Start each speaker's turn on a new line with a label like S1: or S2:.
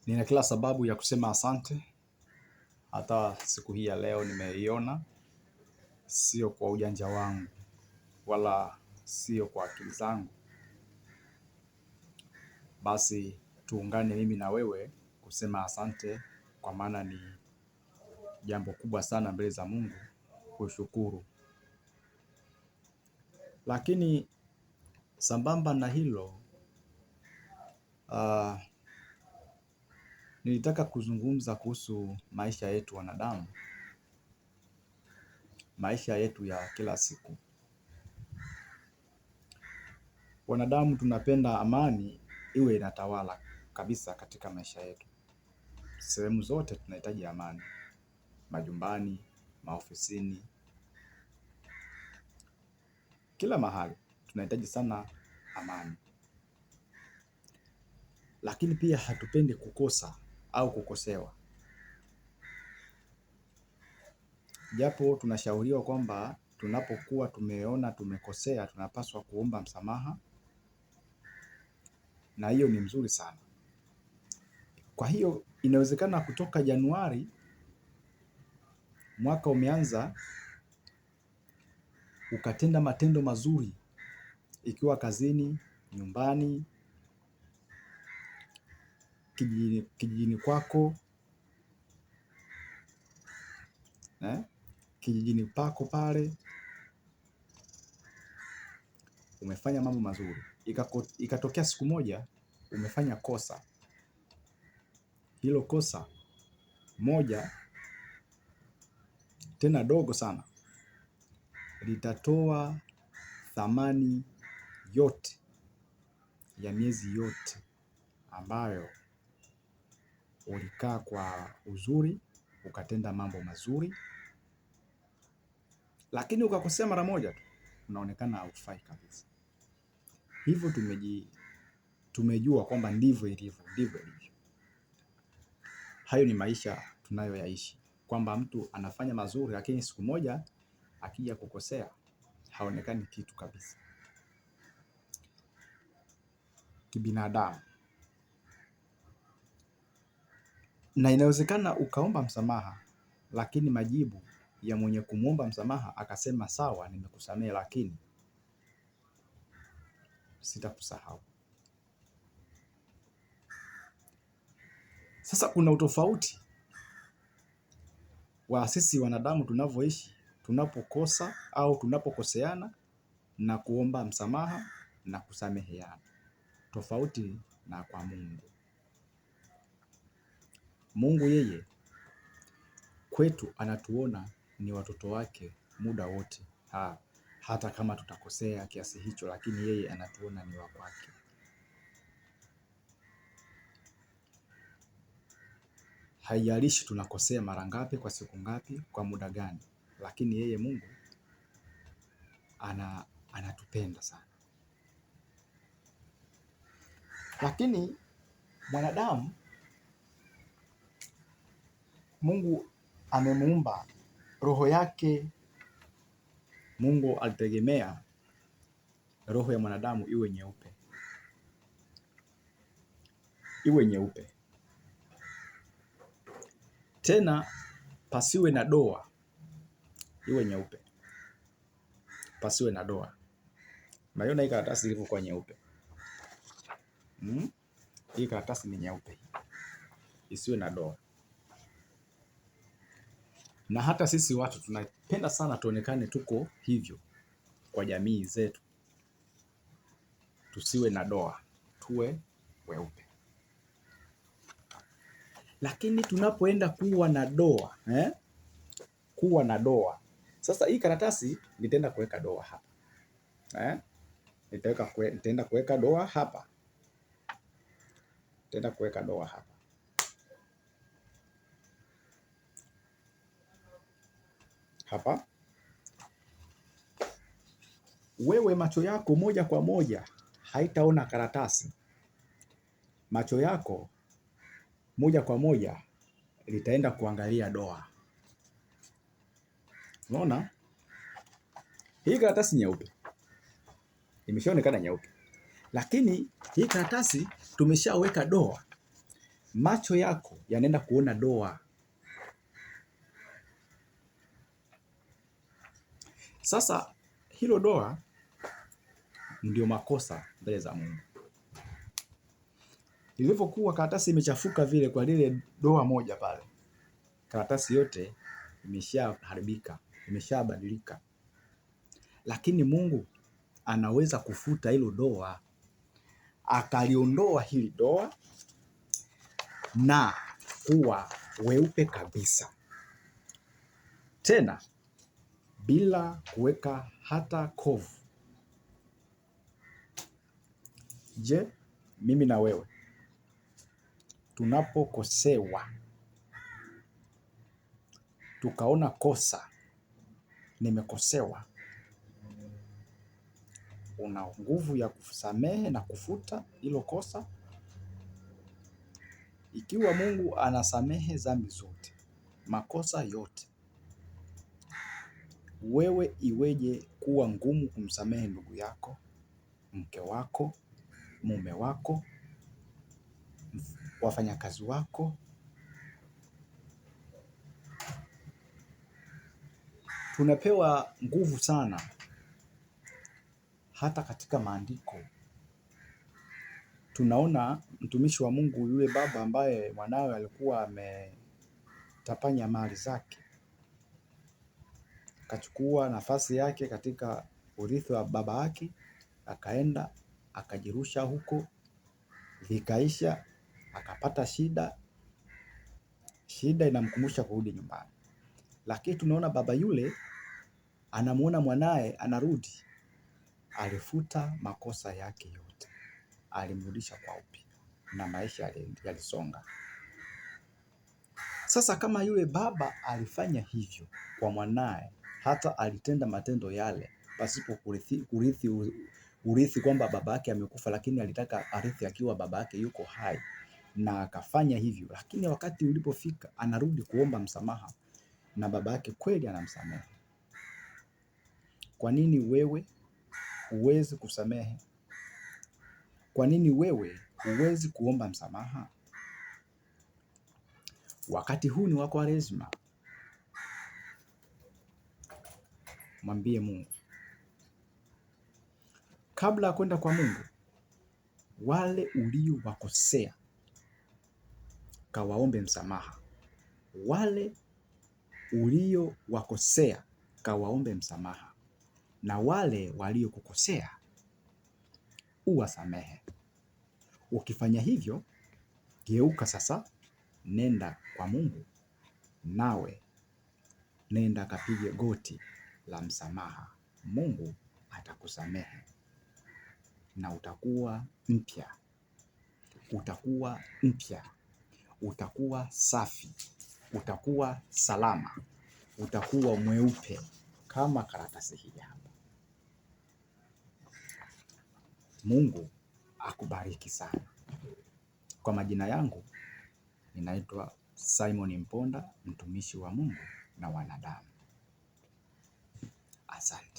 S1: Nina kila sababu ya kusema asante. Hata siku hii ya leo nimeiona, sio kwa ujanja wangu wala sio kwa akili zangu. Basi tuungane mimi na wewe kusema asante, kwa maana ni jambo kubwa sana mbele za Mungu kushukuru. Lakini sambamba na hilo, uh, nilitaka kuzungumza kuhusu maisha yetu wanadamu, maisha yetu ya kila siku. Wanadamu tunapenda amani iwe inatawala kabisa katika maisha yetu. Sehemu zote tunahitaji amani, majumbani, maofisini, kila mahali tunahitaji sana amani. Lakini pia hatupendi kukosa au kukosewa. Japo tunashauriwa kwamba tunapokuwa tumeona tumekosea tunapaswa kuomba msamaha na hiyo ni mzuri sana. Kwa hiyo inawezekana kutoka Januari mwaka umeanza ukatenda matendo mazuri ikiwa kazini, nyumbani, kijijini kwako, eh, kijijini pako pale umefanya mambo mazuri, ikatokea siku moja umefanya kosa. Hilo kosa moja tena dogo sana litatoa thamani yote ya miezi yote ambayo ulikaa kwa uzuri, ukatenda mambo mazuri, lakini ukakosea mara moja tu, unaonekana haufai kabisa. Hivyo tumejua kwamba ndivyo ilivyo, ndivyo ilivyo. Hayo ni maisha tunayoyaishi, kwamba mtu anafanya mazuri, lakini siku moja akija kukosea haonekani kitu kabisa kibinadamu. Na inawezekana ukaomba msamaha, lakini majibu ya mwenye kumwomba msamaha akasema sawa, nimekusamehe, lakini sitakusahau. Sasa kuna utofauti wa sisi wanadamu tunavyoishi, tunapokosa au tunapokoseana na kuomba msamaha na kusameheana, tofauti na kwa Mungu. Mungu yeye kwetu anatuona ni watoto wake muda wote, hata kama tutakosea kiasi hicho, lakini yeye anatuona ni wa kwake. Haijalishi tunakosea mara ngapi, kwa siku ngapi, kwa muda gani, lakini yeye Mungu anatupenda sana. Lakini mwanadamu Mungu amemuumba roho yake. Mungu alitegemea roho ya mwanadamu iwe nyeupe, iwe nyeupe tena pasiwe na doa, iwe nyeupe, pasiwe na doa. Naiona hii karatasi ilivyokuwa nyeupe. Hmm? Hii karatasi ni nyeupe, isiwe na doa. Na hata sisi watu tunapenda sana tuonekane tuko hivyo kwa jamii zetu, tusiwe na doa, tuwe weupe. Lakini tunapoenda kuwa na doa eh? Kuwa na doa sasa, hii karatasi nitaenda kuweka doa hapa eh? Nitaenda kuweka doa hapa, nitaenda kuweka doa hapa. Hapa wewe macho yako moja kwa moja haitaona karatasi, macho yako moja kwa moja litaenda kuangalia doa. Unaona hii karatasi nyeupe imeshaonekana nyeupe, lakini hii karatasi tumeshaweka doa. Macho yako yanaenda kuona doa. Sasa hilo doa ndio makosa mbele za Mungu. Ilivyokuwa karatasi imechafuka vile kwa lile doa moja pale, karatasi yote imeshaharibika, imeshabadilika. Lakini Mungu anaweza kufuta hilo doa, akaliondoa hili doa na kuwa weupe kabisa, tena bila kuweka hata kovu. Je, mimi na wewe tunapokosewa tukaona kosa, nimekosewa, una nguvu ya kusamehe na kufuta hilo kosa? Ikiwa Mungu anasamehe dhambi zote, makosa yote, wewe iweje kuwa ngumu kumsamehe ndugu yako, mke wako, mume wako, wafanyakazi wako? Tunapewa nguvu sana hata katika maandiko. Tunaona mtumishi wa Mungu yule baba ambaye mwanawe alikuwa ametapanya mali zake, akachukua nafasi yake katika urithi wa baba yake, akaenda akajirusha huko, vikaisha, akapata shida. Shida inamkumbusha kurudi nyumbani, lakini tunaona baba yule anamuona mwanaye anarudi, alifuta makosa yake yote, alimrudisha kwa upya na maisha yalisonga. Sasa kama yule baba alifanya hivyo kwa mwanaye, hata alitenda matendo yale pasipo kurithi urithi kwamba baba yake amekufa, lakini alitaka arithi akiwa baba yake yuko hai na akafanya hivyo. Lakini wakati ulipofika, anarudi kuomba msamaha na baba yake kweli anamsamehe. Kwa nini wewe huwezi kusamehe? Kwa nini wewe huwezi kuomba msamaha? Wakati huu ni wa Kwaresma. Mwambie Mungu kabla ya kwenda kwa Mungu, wale uliowakosea kawaombe msamaha. Wale uliowakosea kawaombe msamaha, na wale waliokukosea uwasamehe. Ukifanya hivyo, geuka sasa, nenda kwa Mungu, nawe nenda kapige goti la msamaha. Mungu atakusamehe na utakuwa mpya, utakuwa mpya, utakuwa safi, utakuwa salama, utakuwa mweupe kama karatasi hii hapa. Mungu akubariki sana. Kwa majina yangu ninaitwa Simon Mponda, mtumishi wa Mungu na wanadamu. Asante.